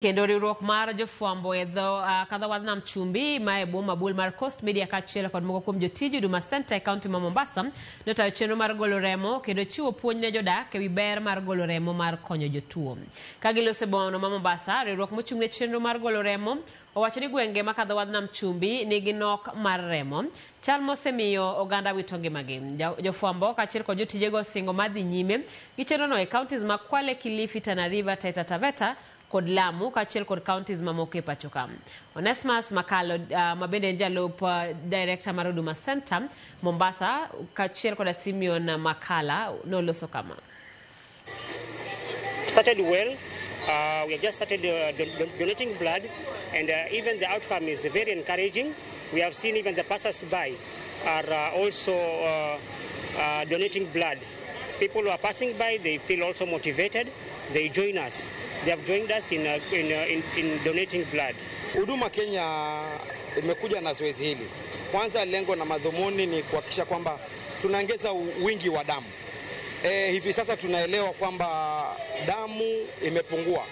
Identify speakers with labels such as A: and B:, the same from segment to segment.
A: Kendo riwruok mar jofwambo e dho kadho wadh nam chumbi ma e boma Bul mar Coast Media kaachiel kod moko kuom jotij Huduma Center e kaunti ma Mombasa notayo chenro mar golo remo kendo chiwo puonj ne jodak ewi ber mar golo remo mar konyo jotuo. Ka giloso e bomano ma Mombasa, riwruok mochung' ne chenro mar golo remo owacho ni gwenge ma kadho wadh nam chumbi nigi nok mar remo, chal mosemiyo oganda wito ngimagi. Jofwambo kaachiel kod jotijego osingo mar dhi nyime gi chenrono e counties ma Kwale, Kilifi, Tana River, Taita Taveta kod Lamu kaachiel kod counties mamoko e pacho ka. Onesmus Makalo ma bende en jalup director mar Huduma Center Mombasa kaachiel koda Simeon Makala noloso kama.
B: Started well. We have just started donating blood, and even the outcome is very encouraging. We have seen even the passers-by are also donating blood. People who are passing by, they feel also motivated. They join us. They have joined us in donating blood.
C: Huduma Kenya imekuja na zoezi hili. Kwanza lengo na madhumuni ni kuhakikisha kwamba tunaongeza wingi wa damu. Hivi sasa tunaelewa kwamba damu imepungua,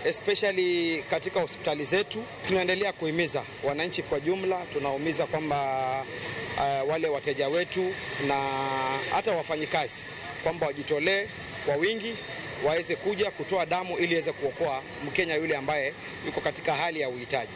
C: especially katika hospitali zetu. Tunaendelea kuhimiza wananchi kwa jumla, tunahimiza kwamba wale wateja wetu na hata wafanyikazi kwamba wajitolee kwa wingi waweze kuja kutoa damu ili iweze kuokoa Mkenya yule ambaye yuko katika hali ya uhitaji.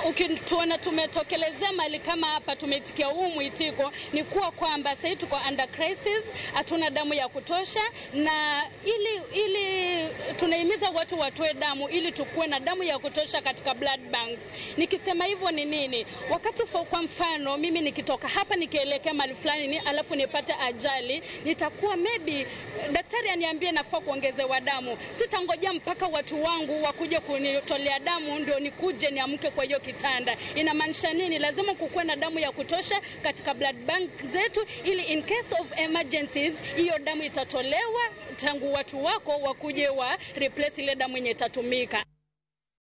D: Ukituona tumetokelezea mahali kama hapa, tumeitikia huu mwitiko, ni kuwa kwamba sasa tuko under crisis, hatuna damu ya kutosha, na ili tunahimiza watu watoe damu ili tukue na damu ya kutosha katika blood banks. Nikisema hivyo ni nini? Wakati kwa mfano mimi nikitoka hapa nikielekea mahali fulani ni alafu nipate ajali, nitakuwa maybe daktari aniambie nafaa kuongezewa damu. Sitangojea mpaka watu wangu wakuje kunitolea damu ndio nikuje niamke kwa hiyo kitanda. Inamaanisha nini? Lazima kukuwe na damu ya kutosha katika blood bank zetu ili in case of emergencies hiyo damu itatolewa tangu watu wako wakuje wa replace ile damu yenye itatumika.